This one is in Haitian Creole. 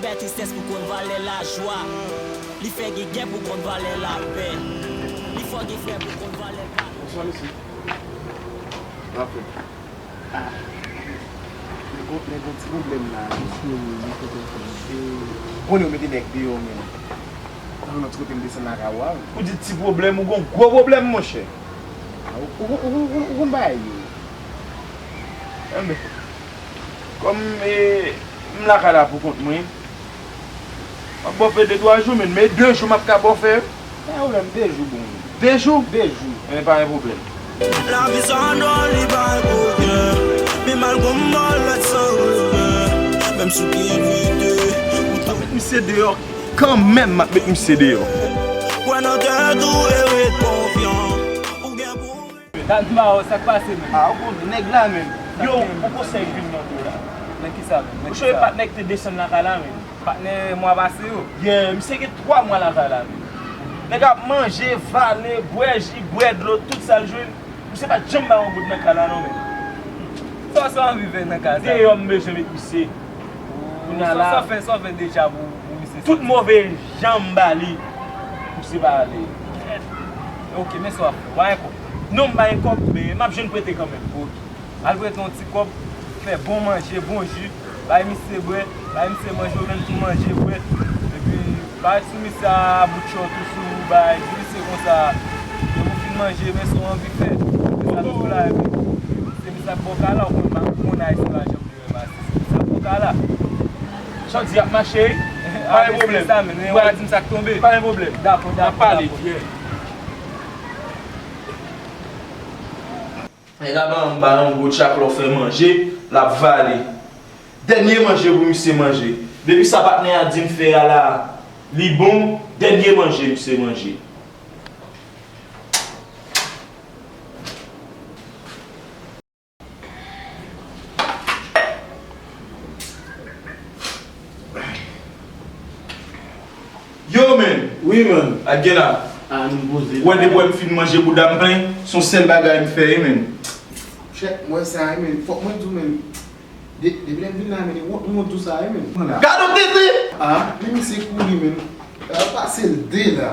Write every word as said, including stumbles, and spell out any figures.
Fè tristès pou konn valè lajwa. Li fè gen gè pou konn valè lapè. Li fò gen frè pou konn valè pa. Bonswa, mesye. Rapè. Ah. Nèg gon, nèg gon ti pwoblèm la. Wi, wi, wi, kote w fè. E, konnen yo mete nèg deyò, men. Nan ti kote m desann lakay ou a. Ou di ti pwoblèm, ou gon gwo pwoblèm, monchè. Ah, ou, ou, ou, ou, ou konn bagay yo. Enben, kòm, e, m lakay la pou kont mwen, m ap bòfè de twa jou, men, men de jou m ap ka bòfè. Pa gen pwoblèm, de jou bon. De jou? De jou. Enben, pa gen pwoblèm. Lavi sa dwòl, li bay koken. Pi mal gon mò lòt san regrè. Menm si w te evite, ou t ap met misye deyò. Kanmenm, m ap met misye deyò. Kwè nan tèt ou e ret konfyan. Ou gen pou Dam di ba w sa k pase, menm. Ah, ou konn nèg la, menm. Yo, yon konsèy vin mande w la. Nan kisa, menm? Nan kisa? Ou chonje patnè ki te desann lakay la, menm? Patnè mwa pase yo? Yeah, misye gen twa mwa lakay la, menm. Nèg ap manje, vale, bwè ji, bwè dlo, tout sa l jwenn. Misye pa t janm bay yon goud nan kay la, non, menm. Sa w, sa w anvi fè nan kay sa? Deyò m bezwen met misye. Kounye a la, sa w fè, sa w fè deja pou, pou misye soti? Tout move jan m ba li, misye pa ale. Ok, men sa w ap fè. W pa gen kòb? Non, m pa gen kòb, men m ap jwenn prete kanmenm. Ok. Al prete yon ti kòb, fè bon manje, bon ji, bay misye bwè, bay misye manje, ou menm tou manje, bwè. Epi, parèt sou misye a bout chòt ou sou ou, bay, di misye konsa, depi w fin manje, men sa w anvi fè. Men sa misye la, epi, se misye ap ba w kay la, ou konn, ou konn Ayisyen pa janm Sa pou ka la. Jan di ap mache, wi. Pa gen pwoblèm. Sa, men, w a di m sa k tonbe. Pa gen pwoblèm. Dakò, dakò, dakò. N ap pale. Yeah. Nèg la ban m ba yon gwo tchak lè w fè manje, l ap vale. Dènye manje pou misye manje. Depi sa patnè a di m fè a la, li bon, dènye manje misye manje. Yo, man! Wi, man. Ak gen la. Ah, nou poze. Wè, depi wè m fin manje bouda m plen, se yon sèl bagay m fè, wi, man. Chèk, m wè sa, wi, man. Fòk mwen di w, man. De-, depi lè m vin la, man, e wont m wont di w sa, wi, man. Gade yon tete! Ah, men misye kouri, man. Ah, pase l de la.